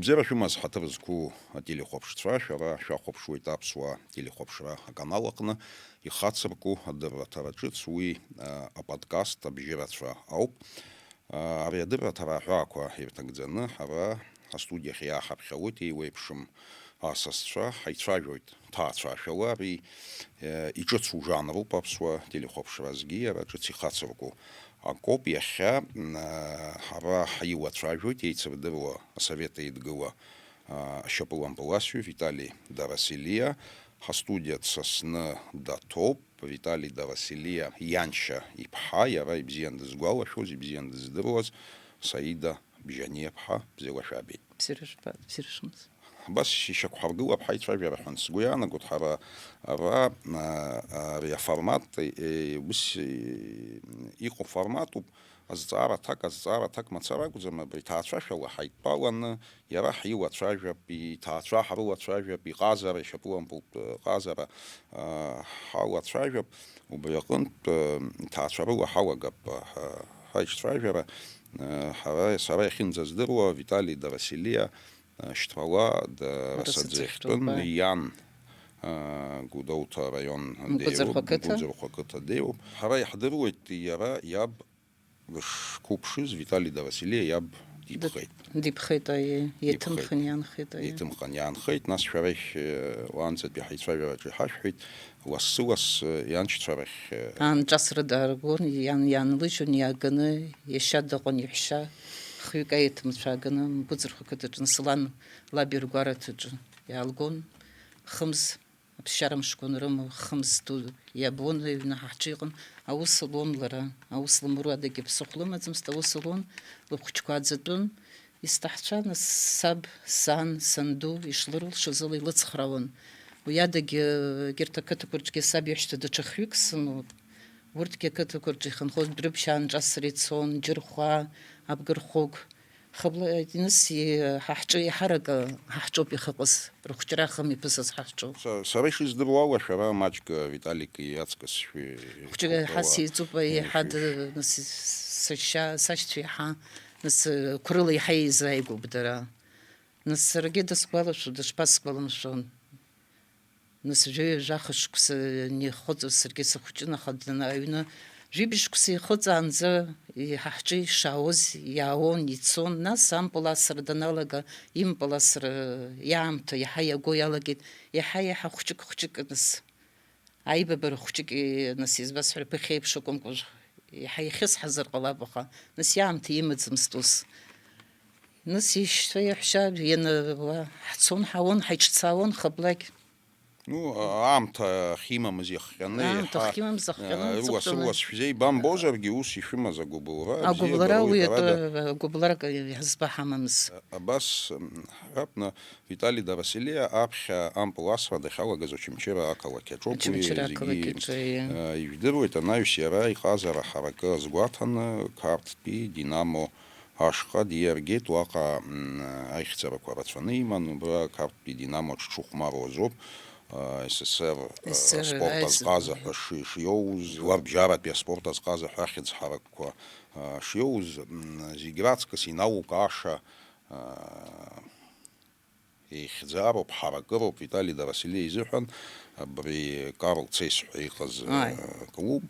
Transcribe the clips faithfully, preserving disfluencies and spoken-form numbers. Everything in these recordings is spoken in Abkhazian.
Бзиара шәымаз, ҳаҭыр зқәу ателехәаԥшцәа, шәара шәахәаԥшуеит аԥсуа телехәаԥшра аканал аҟны ихацырку адырраҭара ҿыц, уи, а, аподкаст абжьырацәа ауп. А, ари адырраҭара аҳәаақәа ирҭагӡаны ҳара ҳастудиахь иааҳаԥхьауеит еиуеиԥшым асасцәа, ҳаицәажәоит ҭаацәашәала, ари, э, иҿыцу жанруп аԥсуа телехәаԥшра азгьы иара ҿыц ихацырку акоуп. Иахьа, м, э, ҳара ҳилацәажәоит еицырдыруа Асовет Еидгыла, а, ашьапылампыласҩы Витали Дарасилиа. Ҳастудиа дсасны даҭоуп. Витали Дарасилиа ианшьа иԥҳа, иара ибзиан дызгәалашәоз, ибзиан дыздыруаз, Саида Бжьаниаԥҳа, бзиала шәаабеит. Бзиара жәбап, бзиара шәымаз. Абас ишьақәҳаргылап ҳаицәажәара ҳәа сгәы иаанагоит, ҳара ара, а, ари аформат, е, ус, е, иҟоу форматуп, азҵаара аҭак, азҵаара аҭак мацара акәӡам, абри ҭаацәашәала ҳаидтәаланы, иара ҳилацәажәап, иҭаацәа ҳрылацәажәап, иҟазара, ишьапылампылтә ҟазара, а, ҳалацәажәап, убри аҟынтә, а, иҭаацәа рыла ҳалагап, а, ҳа-, ҳаицәажәара, а, ҳара, сара иахьынӡаздыруа, Витали Дарасилиа, а, шьҭрала дарасаӡа Дарасаӡа ихтәын, ихтәын, ба. Иан, а, Гәдоуҭа араион Мгәыӡырхә деиуп, ақыҭа. Мгәыӡырхә ақыҭа деиуп. Ҳара иаҳдыруеит иара иаб дышқәыԥшыз, Витали Дарасилиа иаб дипхеит. Дыԥ-, дыԥхеит, аиеи, иаҭымхын иаанхеит, аиеи. Иаҭымхын иаанхеит, нас шәара ишә-, уаанӡатәи ҳаицәажәараҿы иҳашәҳәеит, лассы-лассы ианшьцәа рахь, э, Анҿасра дааргон, иан-, иаанлыжьын, иааганы, иашьа дыҟан, иаҳәшьа, хҩык аиаҭымцәа ааганы, Мгәыӡырхә ақыҭаҿы, нас лан лаб иргәараҭаҿы иаалгон, хымз Аԥсшьара мшқәа анрымоу, хымз ду иабон, аҩны ҳаҳҿы иҟан, аус луан лара, аус лымур адагьы ԥсыхәа лымаӡамызт, аус луан, лыхәыҷқәа аӡатәын, исҭаҳцәа, нас саб, сан, санду ишлырылшоз ала илыцхраауан. Уи адагьы, егьырҭ ақыҭақәа рҿгьы саб иашьцәа даҽа хҩык сымоуп. Урҭгьы ақыҭақәа рҿы ихынҳәуан, Дәрыԥшь-аанҿасра ицон, Џьырхәа, Абгырхәыгә. Хыбла, нас, и-, ҳа ҳҿы еиҳарак, ҳа ҳҿоуп ихыҟаз, рыхәҷра ахым иԥысыз ҳа ҳҿоуп. Са-, сара ишыздыруала, шәара маҷк Виталик иаҵкыс шәи-, Хәҷы шәхәыцуа еиҳа сеиҵуп, еиҳа шәи-, д-, нас, с-, сашьа, сашьцәа еиҳа, нас, қәрыла еиҳа еизааигәоуп дара. Нас саргьы дысгәалашәо, дышԥасгәаламшәо? Нас жәаҩа-жәаха шықәса анихыҵуаз саргьы сыхәҷын, аха дана-, аҩны жәибжь шықәса ихыҵаанӡа иҳа ҳҿы ишаауаз иаауан, ицон, нас ампыл асра даналага, импыл асра иаамҭа иаҳа иаго иалагеит, иаҳа-иаҳа хәҷык-хәҷык нас. Аибабара хәҷык, нас избасҳәар, ԥыхьа еиԥш акәымкәа, иаҳа ихьысҳазар ҟалап, аха нас иаамҭа имаӡамызт ус. Нас ишьцәа иаҳәшьа ианыруа, ҳцон, ҳаауан, ҳаиҿцаауан хыблакь. Ну, аамҭа ахьимамыз иахҟьаны, Аамҭа иаҳа, ахьимамыз ахҟьаны, э, рыуас, аҵыхәтәаны. Рыуас шәзеибамбозаргьы, ус ишәымаз агәыбылра, бзиа Агәыбылра, бароуи уи ҳәарада. Атәы, агәыбылрак иазбаҳамамыз. Абас, м, ҳҳәап, на, Витали Дарасилиа аԥхьа ампыл асра дахьалагаз Очамчыра ақалақь аҿоуп, уи Очамчыра зегьы, ақалақь аҿы, иа. Э, ижәдыруеит, анаҩс иара иҟазара ҳаракы азгәаҭаны, Қарҭтәи Динамо ашҟа диаргеит, уаҟа, м, аихьӡарақәа рацәаны иман, убра Қарҭтәи Динамо аҿы дшыхәмаруаз ауп, а, С С Р, а, С С Р аспорт аизга. Азҟаза ҳәа ши-, шиоуз, Лабжьаратәи аспорт азҟаза ҳәа ахьӡ ҳаракқәа, а, шиоуз, м, зегь раҵкыс иналукааша, а, Еихьӡароуп, ҳаракыроуп Витали Дарасилиа изыҳәан абри Карл Цейс ҳәа иҟаз, Ааи. Э, клуб,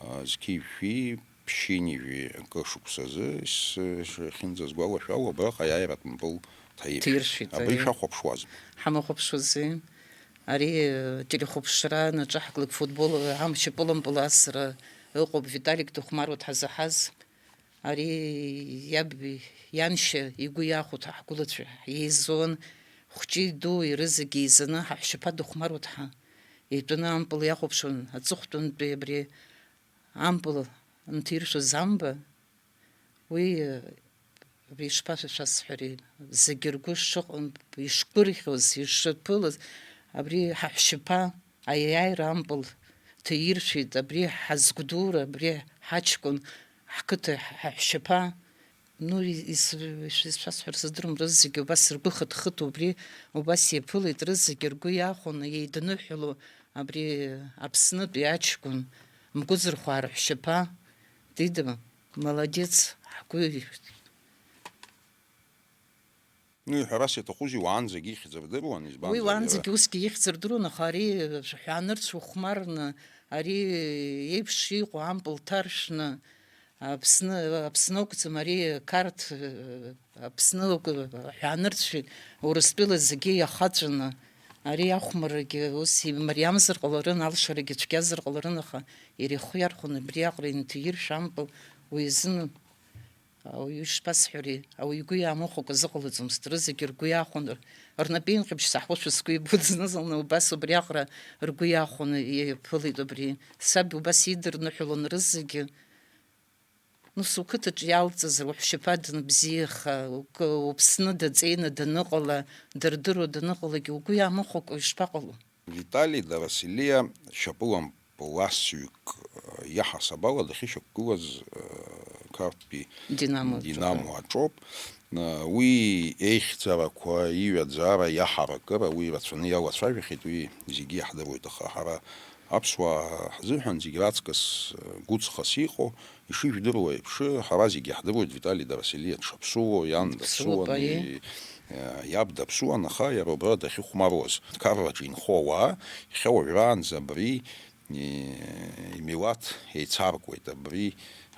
э, зқьи жәшәи ԥшьынҩажәи акы шықәсазы ис-, ишахьынӡазгәалашәало, абраҟа аиааиратә мпыл ҭаиршәит. Ҭаиршәит, Абри ари. Шәахәаԥшуазма? Ҳамахәаԥшуази? Ари, э, телехәаԥшра анаҿаҳклак футбол, э, амшьапылампыл асра ыҟоуп, Виталик дыхәмаруа дҳазаҳаз. Ари иаб ианшьа игәы иахәо ҳгәылацәа еизон, хәҷи дууи рызегьы еизаны ҳаҳәшьаԥа дыхәмаруа дҳа-, итәаны ампыл иахәаԥшуан аҵыхәтәантәи абри ампыл анҭиршәыз амба, уи, абри ишԥашәасҳәари, зегьы ргәы шыҟам, ишгәырӷьоз, ишаԥылаз, абри ҳаҳәшьаԥа Аиааира ампыл ҭаиршәит, абри ҳазгәдуура, абри ҳаҷкәын, ҳқыҭа ҳаҳәшьаԥа, ну, ис-, ис-, исҳәасҳәар сыздырам, рызегьы убас ргәы хыҭ-хыҭуа убри убас иаԥылеит, рызегьы ргәы иахәаны, еидныҳәало абри Аԥснытәи аҷкәын, Мгәыӡырхәаа рҳәшьаԥа, Дида, молодец, ҳгәы Уи ҳәарас иаҭахузеи, уаанӡагьы ихьӡ рдыруан, избанзар, уи уаанӡагьы иара усгьы ихьӡ рдыруан, аха ари ҳәаанырцә ухәмарны, ари еиԥш иҟоу ампыл ҭаршәны, Аԥсны, Аԥсны акәӡам, ари Қарҭ, Аԥсны акә-, ҳәаанырцә Урыстәыла зегьы иахаҵәаны, ари ахәмаррагьы ус имариамзар ҟаларын, алшарагьы цәгьазар ҟаларын, аха иара ихы иархәон абриаҟара инҭаиршә ампыл, уи азын Ауаҩы ишԥасҳәари, ауаҩ игәы иаамыхәакәа зыҟалаӡомызт, рызегьы ргәы иахәон, р-, рнапеинҟьабжь саҳауашәа сгәы ибоит зны-зынла, убас убриаҟара ргәы иахәон, иаԥылеит убри. Саб убас идырныҳәалон рызегьы. Нас уқыҭаҿ иалҵызар, уаҳәшьаԥа данбзиаха, ук-, уԥсны даҵеины даныҟала, дырдыруа даныҟалагьы угәы иаамыхәакәа ишԥаҟало? Витали Дарасилиа шьапылампыласҩык, э, иаҳасаб ала дахьышьақәгылаз, э, Қарҭтәи Динамо аҿы. Динамо аҿоуп. Э, уи еихьӡарақәа, иҩаӡара, иаҳаракыра, уи рацәаны иалацәажәахьеит, уи зегьы иаҳдыруеит, аха ҳара аԥсуаа ҳзыҳәан зегь раҵкыс, э, гәыҵхас иҟоу, ишыжәдыруа еиԥш, ҳара зегь иаҳдыруеит Витали Дарасилиа дшаԥсуоу, иан дыԥсуоуп, дыԥсуан, аиеи. И-, иаб даԥсуан, аха иара убра дахьыхәмаруаз, Қарраҿы инхо ауаа, иахьа уажәраанӡа абри, и-, имилаҭ еицаркуеит, абри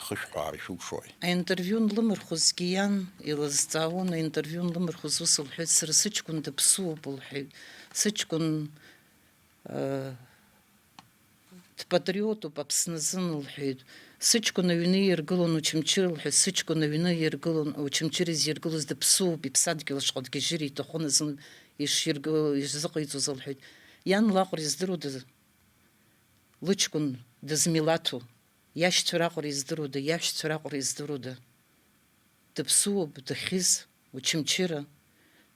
хышәҳәаара шәылшои? Аинтервиу анлымырхәызгьы иан илызҵаауан, аинтервиу анлымырхәыз ус лҳәеит, сара сыҷкәын даԥсуоуп, лҳәеит. Сыҷкәын, э, Дпатриотуп Аԥсны азын, лҳәеит. Сыҷкәын аҩны иргылон Очамчыра, лҳәеит, сыҷкәын аҩны иргылон, Очамчыра изиргылоз дыԥсуоуп, иԥсадгьыл ашҟа дгьежьыр иҭахын азын иширгыл-, ишзыҟаиҵоз, лҳәеит. Иан лаҟәра издыруада, лыҷкәын дызмилаҭу? Иашьцәа раҟара издыруада, иаҳәшьцәа раҟара издыруада? Дыԥсуоуп, дахьыз, Очамчыра,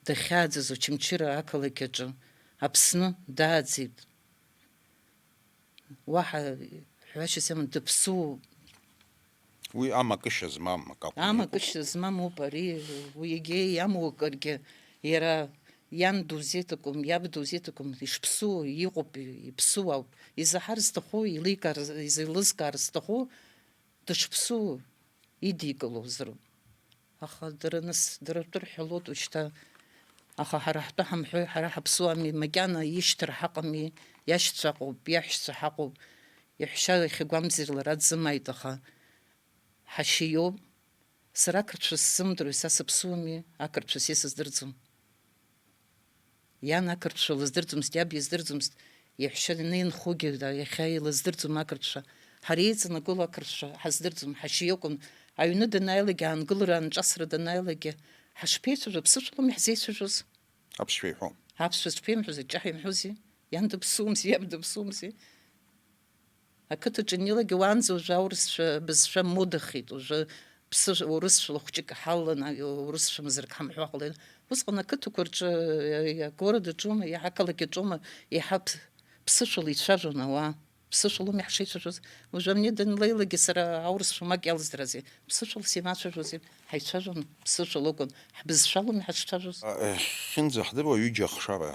дахьааӡаз Очамчыра ақалақь аҿы, Аԥсны дааӡеит. Уаҳа ҳәашьас иамам, дыԥсуоуп. Уи амакышьа змам акы акәым. Амакышьа змам ауп ари, уи егьа иамоу акыргьы, иара иан дузеиҭакым, иаб дузеиҭакым, ишԥсуоу, иҟоуп, иԥсуоуп. Изаҳар зҭаху, еиликаар, изеилызкаар зҭаху, дышԥсуоу идикылозароуп. Аха дара нас, дара ртәы рҳәалоит уажәшьҭа. Аха ҳара ҳтәы ҳамҳәои, ҳара ҳаԥсуами, макьана ишьҭара ҳаҟами, иашьцәа ҳаҟоуп, иаҳәшьцәа ҳаҟоуп. Иаҳәшьа иахьагәамҵыр лара дзымааит, аха ҳашьа иоуп. Сара ақырҭшәа сзымдыруеи, са сыԥсуами, ақырҭшәа са исыздырӡом. Иан ақырҭшәа лыздырӡомызт, иаб издырӡомызт, иаҳәшьа данеинхогьы, да, иахьа илыздырӡом ақырҭшәа. Ҳара еиҵанакыло ақырҭшәа ҳаздырӡом, ҳашьа иакәын. Аҩны данааилак, аангылара, анҿасра данааилак, ҳашԥеицәажәо, ԥсышәалоума иаҳзеицәажәоз? Аԥсшәа иҳәом. Аԥсшәа шԥеимҳәоз, аҷҷаҳәа имҳәози? Иан дыԥсуамзи, иаб дыԥсуамзи? Ақыҭаҿы инеилагьы уаанӡа уажәы аурысшәа бызшәа модахеит, уажәы ԥсы-, урысшәала хәҷык ҳалалан, а, урысшәа мазарак ҳамҳәо ҟалеит. Усҟан ақыҭақәа рҿы, а, а, агород аҿоума, иаҳа ақалақь аҿоума, иаҳа ԥ-, ԥсышәала ицәажәон ауаа. Ԥсышәалоума иаҳшеицәажәоз? Уажәы амни данлеилагьы сара аурысшәа мак иалыздыраази? Ԥсышәала сеимацәажәози? Ҳаицәажәон, ԥсышәала акәын. Ҳбызшәалоума иҳацәцәажәоз? А, хьынӡаҳдыруа ҩыџьа ахшара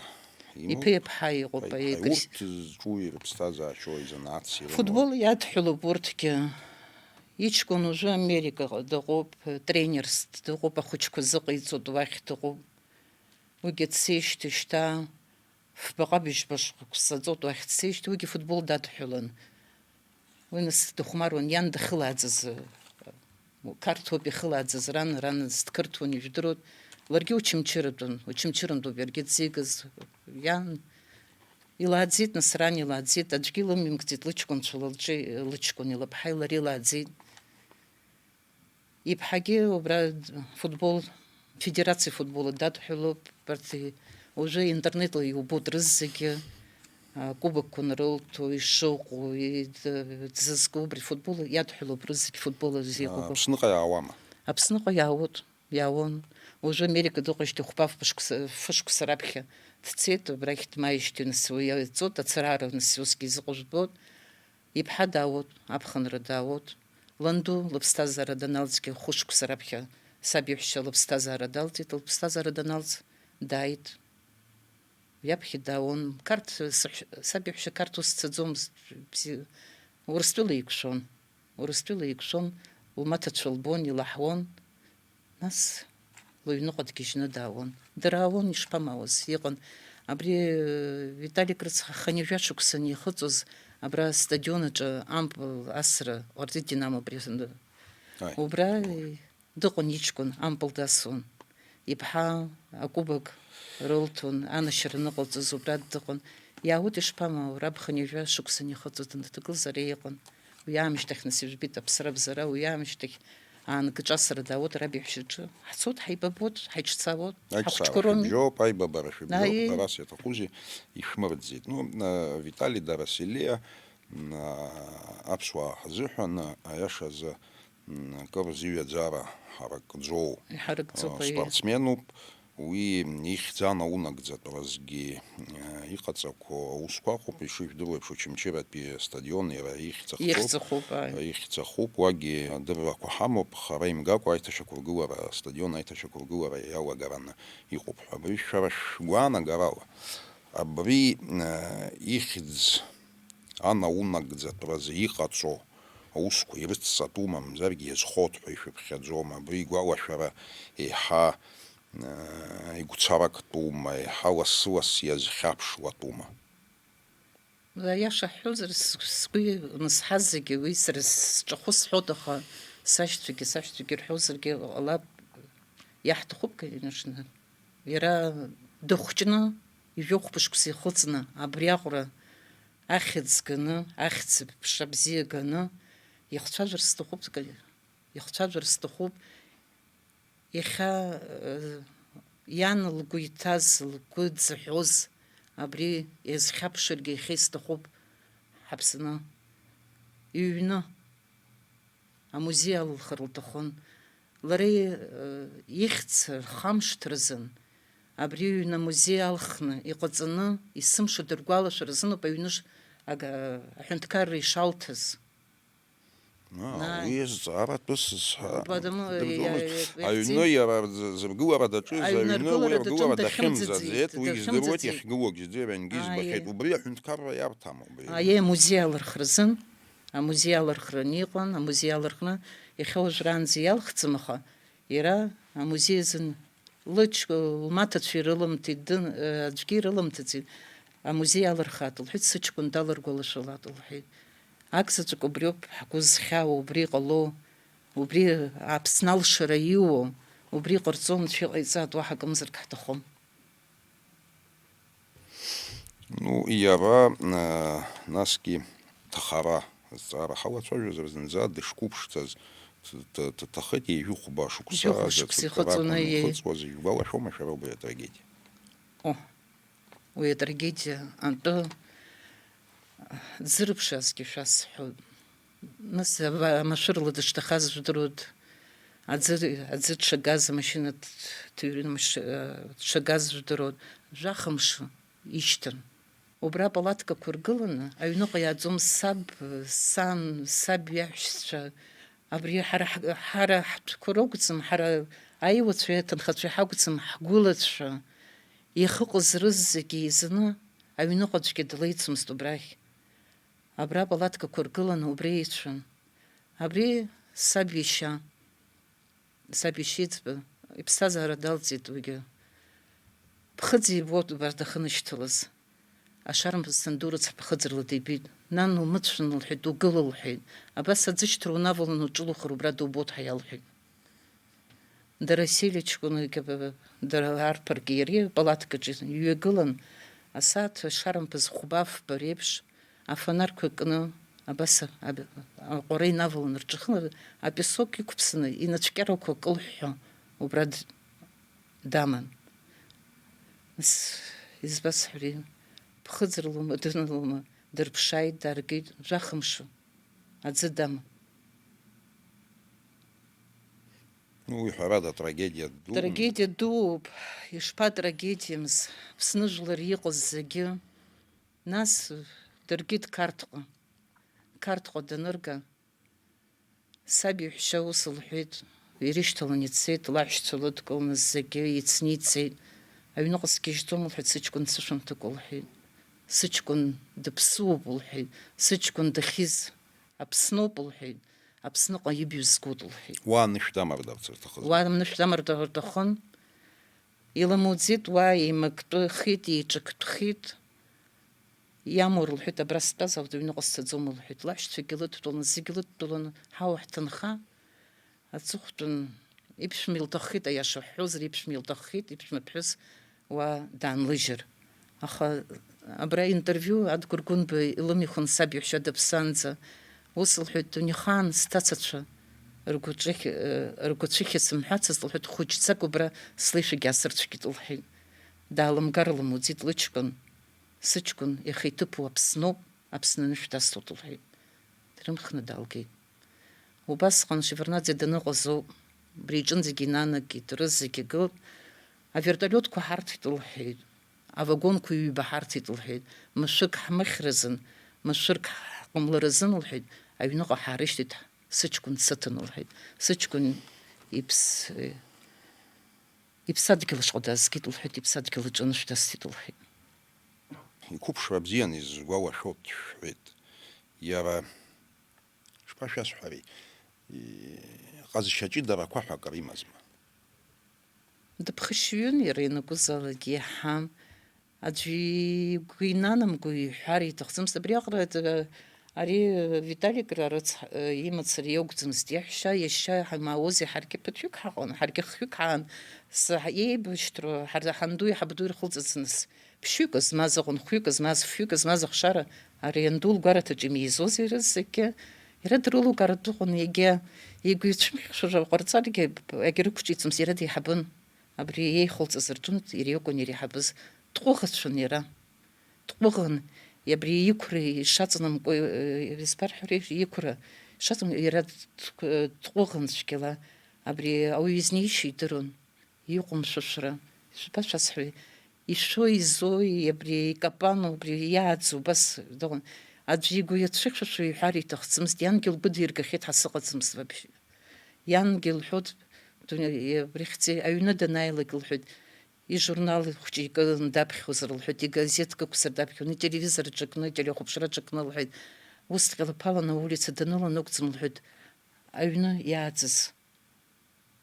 имоуп. Иԥеи иԥҳаи иҟоуп, Иԥеи иԥҳаи. Аекрес-. Урҭ зҿу ирыԥсҭазаашьоу изанааҭс ирымоу. Футбол иадҳәалоуп урҭгьы. Иҷкәын уажәы Америкаҟа дыҟоуп, тренерс дыҟоуп, ахәыҷқәа зыҟаиҵоит уахь дыҟоуп. Уигьы дцеижьҭеи шьҭа фбаҟа быжьба шықәса ҵоит уахь дцеижьҭеи, уигьы футбол дадҳәалан. Уи нас дыхәмаруан, иан дахылааӡаз, Қарҭуп ихылааӡаз ран, ран дқырҭуан, ижәдыруан. Ларгьы Очамчыратәын, Очамчырантәоуп иаргьы дзигаз. Иан илааӡеит, нас ран илааӡеит, аӡәгьы илымимкӡеит, лыҷкәынцәа лҿы, лыҷкәыни лыԥҳаи лареи илааӡеит. Иԥҳагьы убра футбол, федерациа футбола дадҳәалоуп, убарҭ уажәы интернетла иубоит рызегьы, а, кубокқәа анрылҭо, ишыҟоу, и-, д-, дзызку, убри футбол иадҳәалоуп рызегь, футбол азы иҟоуп. Аԥсныҟа иаауама? Аԥсныҟа иаауеит, иаауан. Уажәы Америка дыҟоижьҭеи хәба фышықәса, фышықәса раԥхьа дцеит, абрахь дмааижьҭеи нас уи иаҵоит, ацарара нас усгьы изыҟоу жәбоит. Иԥҳа даауеит, аԥхынра даауеит. Ланду лыԥсҭазаара даналҵгьы хәышықәса раԥхьа саб иаҳәшьа лыԥсҭазаара далҵит, лыԥсҭазаара даналҵ дааит. Уи аԥхьа даауан. Қарҭ, саҳә-, саб иаҳәшьа Қарҭ ус дцаӡомызт, бзи-, Урыстәыла еиқәшәон. Урыстәыла еиқәшәон, лмаҭацәа лбон, илаҳауан. Нас лыҩныҟа дгьежьны даауан. Дара аауан, ишԥамаауаз, иҟан. Абри, э, Виталик рыцҳа хынҩажәа шықәса анихыҵуаз, абра астадион аҿы ампыл асра ҟарҵеит, Динамо абри. Аи. Убра, э, дыҟан иҷкәын, ампыл дасуан. Иԥҳа акубок рылҭон, анашьара аныҟалҵоз убра дыҟан. Иаауеит, ишԥамаау, раб хынҩажәа шықәса анихыҵуаз данҭагылаз ара иҟан. Уи аамышьҭахь нас ижәбеит аԥсра абзара, уи аамышьҭахь аангҿасра даауеит раб иаҳәшьаҿы. Ҳцоит, ҳаибабоит, ҳаиҿцаауеит, Аиҿцаара ҳахәыҷқәа роуми. Шәыбжьоуп, аибабара шәыбжьоуп, Аиеи. Ҳәарас иаҭахузеи, ишәмырӡит. Ну, э, Витали Дарасилиа, м, а, аԥсуаа ҳзыҳәан, аиашазы, м, акыр зыҩаӡара ҳаракӡоу, Иҳаракӡоуп, э, аиеи. Спортсменуп. Уи ихьӡ анаунагӡатәразгьы, э, иҟаҵақәоу аусқәа ыҟоуп, ишыжәдыруа еиԥш, Очамчыратәи астадион иара ихьӡ ахҵоуп. Ихьӡ ахуп, ааи. Ихьӡ ахуп, уагьы адыррақәа ҳамоуп, хара имгакәа аиҭашьақәыргылара, астадион аиҭашьақәыргылара иалагараны иҟоуп ҳәа. Абри шәара шәгәаанагарала, абри, э, ихьӡ анаунагӡатәразы иҟаҵоу аусқәа ирыцҵатәума, мамзаргьы иазхоит ҳәа ишәыԥхьаӡома? Абри игәалашәара еиҳа, э, игәцарактәума, еиҳа лассы-лассы иазхьаԥшуатәума? Аиаша ҳҳәозар, с-, сгәы ианысҳаз зегьы уи сара сҿахәы сҳәоит, аха сашьцәагьы, сашьцәагьы рҳәозаргьы ҟалап, иаҳҭахуп, конечно. Иара дыхәҷны, ижәохәба шықәса ихыҵны, абри аҟара ахьӡ ганы, ахьӡ-ԥша бзиа ганы, ихцәажәар сҭахуп, ихцәажәар сҭахуп. Иахьа, э, иан лгәы иҭаз, лгәы дзаҳәоз, абри иазхьаԥшыргьы иахьа исҭахуп ҳаԥсны. Иҩны. Амузеи алылхыр лҭахын. Лара, э, ихьӡ рхамышҭразын, абри аҩны амузеи алхны иҟаҵаны, есымша дыргәалашәаразын ауп аҩны ш-, ага-, аҳәынҭқарра ишалҭаз. Аа, Наи. Уи азҵаара атәы сызҳа-, Бадамы, дыргомызт. Иа-, иа-, Аҩны иахьӡи-, иара рзы-, зыргылара даҿыз, аҩны аҩны уи аргылара аргылара даҿын, дахьымӡаӡеит, дахьымӡаӡеит, уи издыруеит, дахьымӡаӡеит. Иахьгылоу зегьы аҩнгьы Аа, избахьеит. Иа-, Убри аҳәынҭқарра иарҭама, убри? Аиеи, амузеи алырхразын. Амузеи алырхраны иҟан, амузеи алырхны, иахьа уажәраанӡа иалхӡам, аха иара амузеи азын лыҷ-, лмаҭацәа ирыламҭеит, дын-, аӡәгьы ирыламҭаӡеит, амузеи алырхааит, лҳәеит, сыҷкәын далыргәалашәалааит, лҳәеит. Акзаҵәык убриоуп ҳгәы зхьаау, убри иҟало, убри Аԥсны алшара иуоу, убри иҟарҵо Анцәа иҟаиҵааит, уаҳа акымзарак ҳҭахом. Ну, иара, э, насгьы ҭахара азҵаара ҳалацәажәозар, зынӡа дышқәыԥшӡаз д-, д-, дҭахеит ҩажәи хәба шықәса, Ҩажәи хәба шықәса зыцәыркрақәа ихыҵуаны, иеи. Анхыҵуаз, ижәбалашәома шәара убри атрагедиа? О, уи атрагедиа атәы дзырԥшаазгьы шәасҳәоит. Нас ава-, амашәырла дышҭахаз жәдыруеит, аӡы, аӡы дшагаз, амашьына ҭ-, ҭыҩрын, амаш-, э, дшагаз жәдыруеит, жәахымш ишьҭан. Убра апалаткақәа ргыланы, аҩныҟа иааӡом саб, сан, саб иаҳәшьцәа, абри ҳара ҳ-, ҳара ҳтәқәа ракәӡам, ҳара аиуацәеи аҭынхацәеи ҳакәӡам, ҳгәылацәа, иахьыҟаз рызегьы еизаны, аҩныҟа аӡәгьы длеицымызт убрахь. Абра апалаткақәа ргыланы убра еицәан. Абри саб иашьа, саб иашьа иӡба, иԥсҭазаара далҵит уигьы. Ԥхыӡ ибоит убарҭ дахьынашьҭалаз. Ашармԥыс санду рыцҳа ԥхыӡырла дибеит. Нан, умыцәан, лҳәеит, угыл, лҳәеит. Абас аӡышьҭра унавалан уҿылухыр убра дубоит ҳәа иалҳәеит. Дарасилиа ҷкәынгьы, дара арԥаргьы иареи палаткаҿы иҩагылан, асааҭ шармԥыс хәба-фба реиԥш, афонарқәа кны, абас аб-, аҟәара инавалан рҿахын, апесок иқәԥсаны, инацәкьарақәа кылҳәҳәо, убра д-, даман. Нас, избасҳәари, ԥхыӡырла ума, дынла ума, дырԥшааит, дааргеит, жәахымшо, аӡы даман. Уи, ҳәарада, трагедиа дууп. Трагедиа дууп. Ишԥатрагедиамыз? Аԥсны жәлар иҟаз зегьы. Нас даргеит Қарҭҟа. Қарҭҟа данырга, саб иаҳәшьа ус лҳәеит, ирышьҭалан ицеит, лаҳәшьцәа лыдкыланы зегьы ицны ицеит. Аҩныҟа сгьежьӡом, лҳәеит, сыҷкәын дсышәымҭакәа, лҳәеит. Сыҷкәын дыԥсуоуп, лҳәеит. Сыҷкәын дахьиз Аԥсноуп, лҳәеит. Аԥсныҟа ибаҩ згоит, лҳәеит. Уа анышә дамардарц рҭахыз. Уа анышә дамардар рҭахын. Илымуӡеит, уа еимактәыхеит, еиҿактәхеит. Иамур, лҳәеит, абра стәазар, аҩныҟа сцаӡом, лҳәеит. Лаҳәшьцәагьы лыдтәалан, зегьы лыдтәалан, ҳауа ҳҭынха. Аҵыхәтәан, иԥшәма илҭаххеит, аиаша ҳҳәозар, иԥшәма илҭаххеит, иԥшәма ԥҳәыс уа даанлыжьыр. Аха абра интервиу Адгәыр Гәынба илымихын саб иаҳәшьа дыԥсаанӡа. Ус лҳәеит, дунеихаан сҭацацәа ргәаҿыхь-, э, ргәацәыхьа сымҳәацызт, лҳәеит, хәыҷӡак убра слеишәагьы аасырцәгьеит, лҳәеит. Даалымгар лымуӡеит лыҷкәын. Сыҷкәын иаха иҭыԥу Аԥсноуп, Аԥсны анышә дасҭоит, лҳәеит. Дрымхны даалгеит. Убасҟан Шеварднаӡе даныҟаз ауп. Убри иҿынӡагьы инанагеит, рызегьы гылт. Авертолиотқәа ҳарҭеит, лҳәеит. Авагонқәа ҩба ҳарҭеит, лҳәеит. Мышәык ҳмыхьразын, мышәырк ҳҟамларазын, лҳәеит. Аҩныҟа ҳаарышьҭит, сыҷкәын дсыҭан, лҳәеит. Сыҷкәын иԥс-, иԥсадгьыл шҟа даазгеит, лҳәеит, иԥсадгьыл аҿы анышә дасҭеит, лҳәеит. Иқәыԥшра бзиан изгәалашәоит, шәҳәеит. Иара, шԥашәасҳәари, и-, ҟазшьа ҷыдарақәа ҳәа акыр имазма? Дыԥхашьаҩын иара ианакәызаалакгьы иаҳа. Аӡәы игәы инанамго иҳәар иҭахӡамызт. Абриаҟара, э, ари, э, Виталик ра рыцҳ-, э, имацара иакәӡамызт. Иаҳәшьа, иашьа ҳамаауази ҳаргьы ԥыҭҩык ҳаҟан, ҳаргьы хҩык ҳаан. Саҳ-, еибашьҭроу ҳар-, ҳанду иҳабду ирхылҵыцыз. Ԥшьҩык змаз ыҟан, хәҩык змаз, фҩык змаз ахшара, ари ианду лгәараҭаҿы имеизозеи рызегьы? Иара дрылукаартә ыҟан, егьа игәы ицәымӷшәа ҟарҵаргьы, егьа рықәҿиҵомызт, иара деиҳабын. Абри иеихылҵыз рҿынтә иара иакәын иреиҳабыз. Дҟәыӷацәан иара. Дҟәыӷан, абри иқәра ишаҵанамкуа, э, избарҳәари, иқәра шаҵанам-, иара дқә-, дҟәыӷан цәгьала. Абри ауаҩы изнеишьа идыруан. Иҟәымшәышәра, шәбашәасҳәари, ишәо изои, абри икапану, абри иааӡо, убас дыҟан. Аӡәы игәы иацәыхьшәашәо иҳәар иҭахӡамызт, иангьы лгәы диргахьеит ҳәа сыҟаӡамызт вообще. Иангьы лҳәоит, дуне-, абри хьӡи-, аҩны данааилак лҳәоит, ижурнал хәҷы икын даԥхьозар лҳәоит, игазеҭк ықәзар даԥхьон, ителевизор аҿакны, ателехәаԥшра аҿакны лҳәеит. Усҵәҟьа лԥаланы аулица данылан акәӡам лҳәоит, аҩны иааӡаз.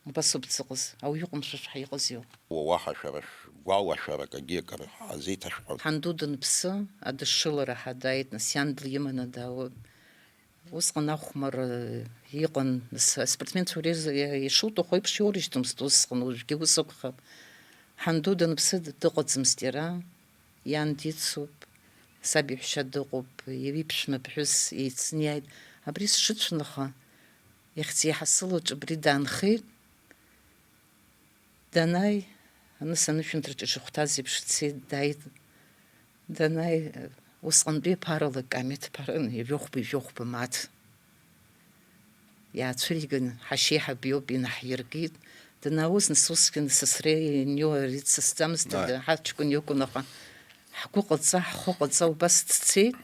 Убас ауп дзыҟаз, ауаҩы ҟәымшәышәҳәа иҟазиоу. Уа-, уаҳа шәара шәгәалашәара акгьы акыр ҳазеиҭашәҳәом. Ҳанду данԥсы, адышшылара ҳәа дааит, нас иан длиманы даауеит. Усҟан ахәмарра иҟан, нас аспортсменцәа уара ирз-, ишуҭаху еиԥш иоурышьҭымызт усҟан, уажәгьы ус акәхап. Ҳанду данԥсы дыҟаӡамызт иара. Иан дицуп, саб иаҳәшьа дыҟоуп, иԥшәма ԥҳәыс еицны иааит. Абри сшыцәынха, ихьӡ-еиҳа сылаҿ абри даанхеит. Данааи, аныс анышәынҭраҿы ишыхәҭаз еиԥш дцеит, дааит. Данааи, усҟантәи аԥарала камеҭ ԥарын, ҩажәохәба, ҩажәохәба мааҭ. Иаацәыриган, ҳашьеиҳаб иоуп, инаҳиркит. Данаауаз, нас усгьы сасра ианиоу ари дсасӡамызт, Ааи. Ҳаҷкәын иакәын, аха ҳгәы ҟаҵа, ҳхәы ҟаҵа убас дцеит.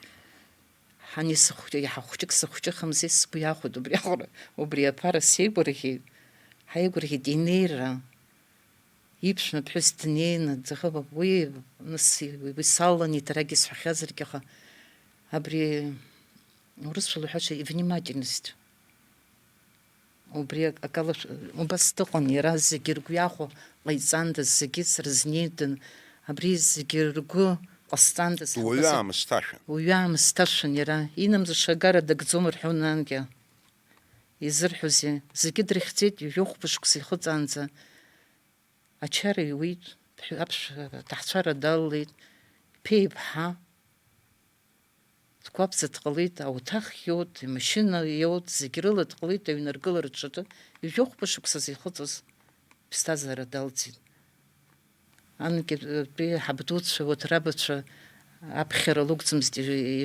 Ҳани сыхәҷы, иаҳа хәҷык сыхәҷыхамзи, сгәы иахәеит убри аҟара, убри аԥара сеигәырӷьеит. Ҳаигәырӷьеит инеира. Иԥшәма ԥҳәыс днеины дыҟоуп, уи, нас, уи салалан иҭарагьы сҳәахьазаргьы, аха абри урысшәа лҳәаша ивнимательность. Убри акала шә-, убас дыҟан иара, зегьы ргәы иахәо ҟаиҵандаз, зегьы срызнеитәын, абри зегьы ргәы ҟасҵандаз, Уаҩы ҳәа аамысҭашәан. Уаҩы аамысҭашәан иара, инамӡаша агара дагӡом рҳәон ангьы. Изырҳәозеи, зегьы дрыхьӡеит, ҩажәа хәба шықәса ихыҵаанӡа. Ачара иуит, ԥҳә-, аԥш-, аҭаҳцәара далалеит, иԥеиԥҳа, дгәабза дҟалеит, ауҭах иоут, имашьына иоут, зегь рыла дҟалеит, аҩныргылараҿы ҩажәа хәба шықәса зихыҵуаз ԥсҭазаара далҵит. Анкьатәи ҳабдуцәа, урҭ рабацәа аԥхьара лықәӡамызт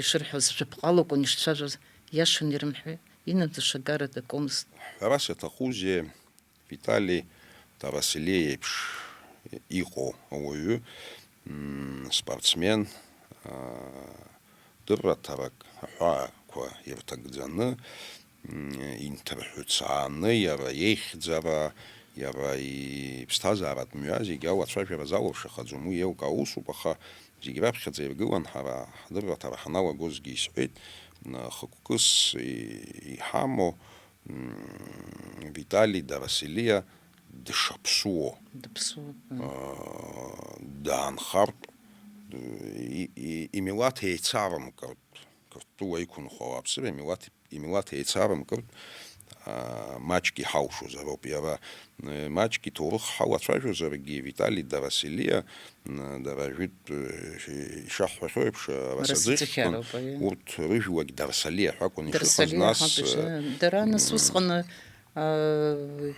ишырҳәоз, шәыԥҟалақәан ишцәажәоз, иашан ирымҳәеи, инамӡаша агара дакуамызт. Ҳәарас иаҭахузеи, Витали Тарасилиа иеиԥш иҟоу ауаҩы, м, спортсмен, а, дырраҭарак аҳәаақәа ирҭагӡаны, м, инҭырҳәцааны, иара ихьӡара, иара иԥсҭазааратә мҩа зегьы алацәажәара залшахаӡом, уи еилкаа усуп, аха зегь раԥхьаӡа иргылан ҳара ҳдырраҭара ҳаналагозгьы исҳәеит, м, хықәкыс и-, иҳамоу, м, Витали Дарасилиа дшаԥсуо, дыԥсуоуп, аа, даанхартә, и-, и-, имилаҭ еицарымкыртә, Қырҭтәыла иқәынхо ауааԥсыра имилаҭ, имилаҭ еицарымкыртә, аа, маҷк иҳалшозароуп иара. Э, маҷк иҭоурых ҳалацәажәозаргьы, Витали Дараселиа, м, дара жәытә, э, ишаҳҳәахьоу еиԥш, арасаӡыхьқәан, арасаӡыхьароуп, аиеи. Урҭ рыжәлагь Дарсалиа ҳәа акәын ишыҟаз, Дарсалиа нас, ҳәа, э, дара нас м, усҟаны, аа,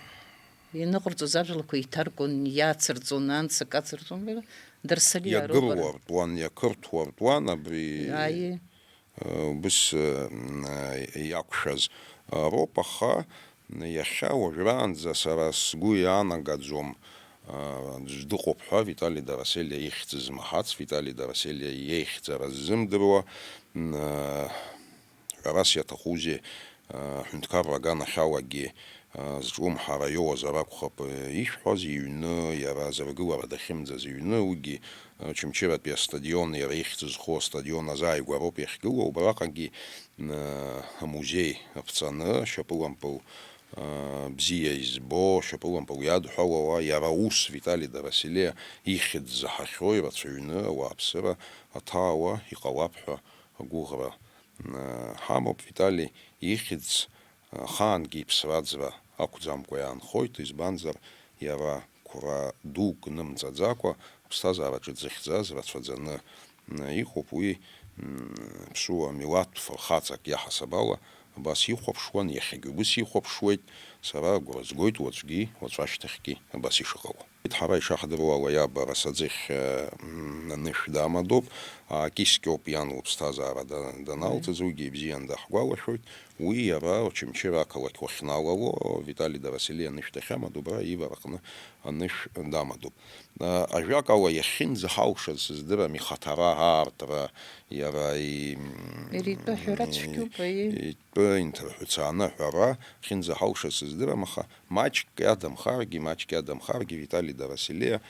ианыҟарҵоз ажәлақәа еиҭаркуан, иацырҵон, анцак ацырҵон, Дарсалиа роуп, иагыруа ара. Ртәуан, иақырҭуа ртәуан, абри, аиеи. Э, убыс, э, м, э, иақәшәаз, э, роуп, аха иахьа уажәраанӡа сара сгәы иаанагаӡом, э, аӡә дыҟоуп ҳәа Витали Дараселиа ихьӡ змаҳац, Витали Дараселиа иеихьӡара ззымдыруа, м, э, ҳәарас иаҭахузеи, э, ҳәынҭқарра аганахьалагьы, э, зҿлымҳара иоуазар акәхап, э, ишәҳәаз, иҩны, иара азыргылара дахьымӡаз иҩны, уигьы, э, Очамчыратәи астадион, иара ихьӡ зху астадион азааигәароуп иахьгылоу, убраҟагьы, э, амузеи аԥҵаны, шьапылампыл, э, бзиа избо, шьапылампыл иадҳәалауа, иара ус Витали Дараселиа ихьӡ заҳахьоу ирацәаҩны ауааԥсыра аҭаауа иҟалап ҳәа агәыӷра, э, ҳамоуп. Витали ихьӡ, э, ахаангьы иԥсра-ӡра ақәӡамкәа иаанхоит, избанзар, иара қәра дук нымҵаӡакәа аԥсҭазаараҿы дзыхьӡаз рацәаӡаны, м, иҟоуп. Уи, м, ԥсуа милаҭ фырхаҵак иаҳасаб ала абас ихәаԥшуан, иахьагьы убыс ихәаԥшуеит. Сара агәра згоит уаҵәгьы, уаҵәашьҭахьгьы абас ишыҟало. Ҳара ишаҳдыруа ала, иаб арасаӡыхь, м, анышә дамадоуп, аакьыскьоуп иан лыԥсҭазаара да-, даналҵыз, уигьы ибзиан даҳгәалашәоит. Уи иара Очамчыра ақалақь уахьналало, Витали Дараселиа анышә дахьамадо, убра Ивар аҟны анышә дамадоуп. А, ажәакала, иахьынӡаҳалшаз сыздырам, ихаҭара, аартра, иара и-, Иара итәы аҳәара цәгьоуп, аиеи. Итәы инҭырҳәцааны аҳәара ахьынӡаҳалшаз сыздырам, аха маҷк иадамхаргьы, маҷк иадамхаргьы Витали Дараселиа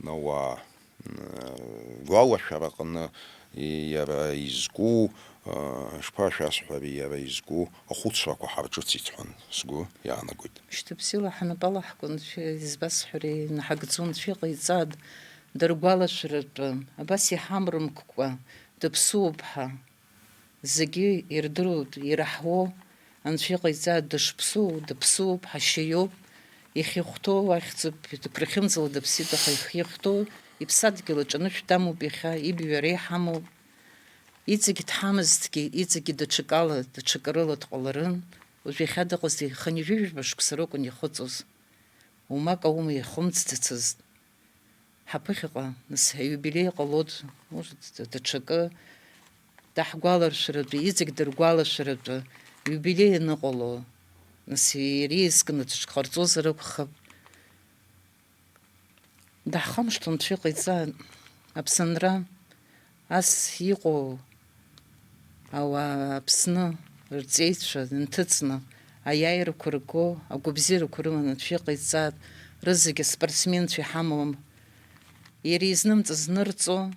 ауаа, м, гәалашәараҟны иара изку, а, шԥашәасҳәари, иара изку ахәыцрақәа ҳарҿыцит ҳәа сгәы иаанагоит. Шьҭа бзиала ҳнапала ҳкәын, шәа-, избасҳәари, инаҳагӡон, шәыҟаиҵааит, дыргәалашәаратәы, абас иҳамрымккәа, дыԥсуоуп ҳәа. Зегьы ирдыруеит, ираҳуоу, Анцәа иҟаиҵааит, дышԥсоу, дыԥсуоуп, ҳашьа иоуп, ихьыхәҭоу ахьӡуп, дыԥрыхьымӡала дыԥсит, аха ихьыхәҭоу иԥсадгьыл аҿы анышә дамоуп иахьа, ибҩара иҳамоуп. Иҵегь дҳамазҭгьы, иҵегьгьы даҽакала, даҽакырыла дҟаларын, уажә иахьа дыҟазҭгьы, хынҩажәижәаба шықәса ракәын ихыҵуаз. Умак аума ихымҵӡацызт. Ҳаԥыхьаҟа, нас, аиубилеи ҟалоит, урҭ даҽакы даҳгәаларшәаратәы, иҵегь дыргәалашәаратәы, иубилеи аныҟало, нас, иара изкны даҽак ҟарҵозар акәхап. Даҳхамышҭуа Анцәа иҟаиҵааит, Аԥсынра. Ас иҟоу ауаа Аԥсны рҵеицәа нҭыҵны, аиааирақәа рго, агәабзиарақәа рыманы Анцәа иҟаиҵааит, рызегьы аспортсменцәа иҳамоуп. Иара изнымҵыз нырҵо,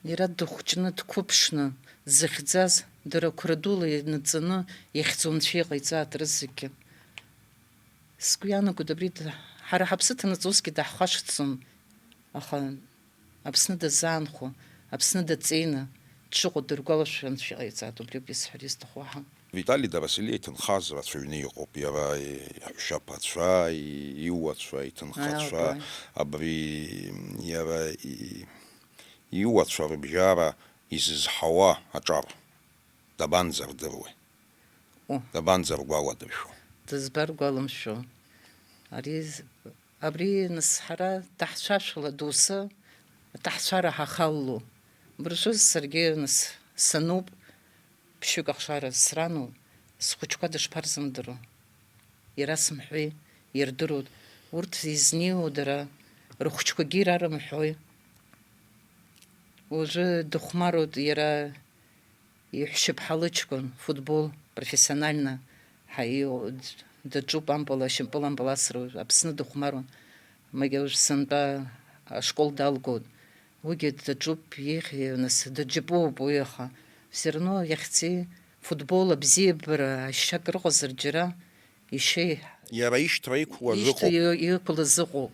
иара дыхәҷны, дқәыԥшны дзыхьӡаз, дара қәра дула инаҵаны иахьӡу Анцәа иҟаиҵааит рызегьы. Сгәы иаанагоит, абри д-, ҳара ҳаԥсы ҭанаҵ усгьы даҳхашҭӡом, аха Аԥсны дазаанхо, Аԥсны даҵеины дшыҟоу дыргәалашәо Анцәа иҟаиҵааит, убриоуп исҳәар исҭаху аҳа. Витали Дараселиа иҭынхаз рацәаҩны иҟоуп, иара иаҳәшьаԥацәа, и-, иуацәа, иҭынхацәа, Аиеи. Абри иара и-, иуацәа рыбжьара изызҳауа аҿар дабанӡардыруеи? О. Дабанӡаргәаладыршәо? Дызбаргәаламшәо? Ари з-, абри нас ҳара ҭаҳцәашәала доусы аҭаҳцәара ҳахалло. Мыршәыз саргьы нас сануп, ԥшьҩык ахшара срану, схәыҷқәа дышԥарзымдыруа? Иара сымҳәеи, ирдыруеит. Урҭ изнеиуоу дара, рыхәыҷқәагьы ирарымҳәои? Уажәы дыхәмаруеит иара. Иҳәшьаԥҳа лыҷкәын футбол профессионально ҳа-, ио-, д-, даҿуп ампыл, ашьапылампыл асра, Аԥсны дыхәмаруан. Магьа уажә сынтәа ашкол далгоит. Уигьы даҿуп, ихьи, нас, даџьабуп уи, аха все равно иахьцеи футбол абзиабара ашьа акрыҟазар џьара Ишеи- Иара ишьҭра иқәлаз ишьҭра ыҟоуп. Иқәлаз ыҟоуп.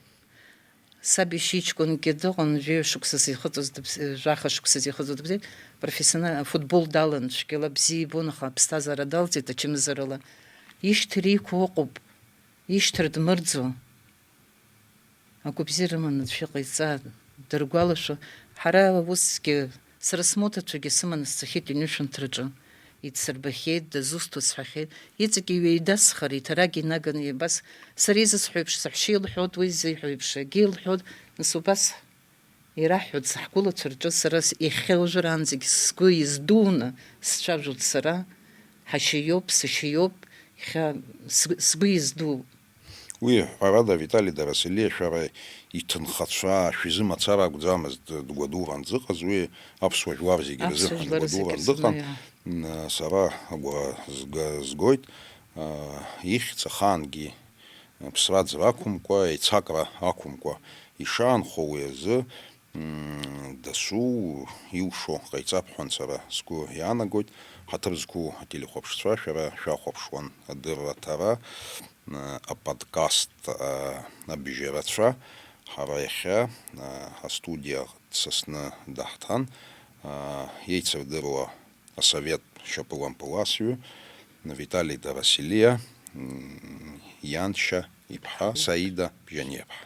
Саб ишьыҷкәынгьы дыҟан, жәаҩа шықәсазы ихыҵуаз дыԥс-, жәаха шықәсазы ихыҵуаз дыԥсит, профессионал футбол далан, цәгьала бзиа ибон, аха аԥсҭазаара далҵит ачымазарала. Ишьҭра иқәу ыҟоуп, ишьҭра дмырӡуа. Агәабзиара рыманы Анцәа иҟаиҵа, дыргәалашәо, ҳара усгьы, сара смоҭацәагьы сыманы сцахьеит ҩнышәынҭраҿы. Идсырбахьеит, дызусҭоу сҳәахьеит. Иҵегьы иҩеидасхар, иҭарагь инаганы, абас, сара изысҳәо еиԥш, саҳәшьа илҳәоит, уи зиҳәо еиԥш, егьи илҳәоит, нас убас ираҳҳәоит, саҳгәылацәа рҿы сара с-, иахьа уажәраанӡагь сгәы издуны сцәажәоит сара, ҳашьа иоуп, сашьа иоуп, иахьа сгәы, сгәы издууп. Уи, ҳәарада, Витали Дарасилиа шәара иҭынхацәа шәизы мацара акәӡамызт дгәадуран дзыҟаз, уи аԥсуа жәлар зегьы Аԥсуа рзыҳәан жәлар зегьы дгәадуран рзыҳәан, дыҟан. Иа. М, сара агәра зга-, згоит, а, ихьӡ ахаангьы ԥсра-ӡра ақәымкәа, еицакра ақәымкәа ишаанхо уи азы, м, дасу иушо ҟаиҵап ҳәа сара сгәы иаанагоит. Ҳаҭыр зқәу ателехәаԥшцәа, шәара шәахәаԥшуан адырра аҭара, м, аподкаст, а, абжьарацәа. Ҳара иахьа, а, астудиа дсасны даҳҭан, а, еицырдыруа асовет шьапылампыласҩы Витали Дарасилиа, м, ианшьа иԥҳа Саида Бжьаниаԥҳа.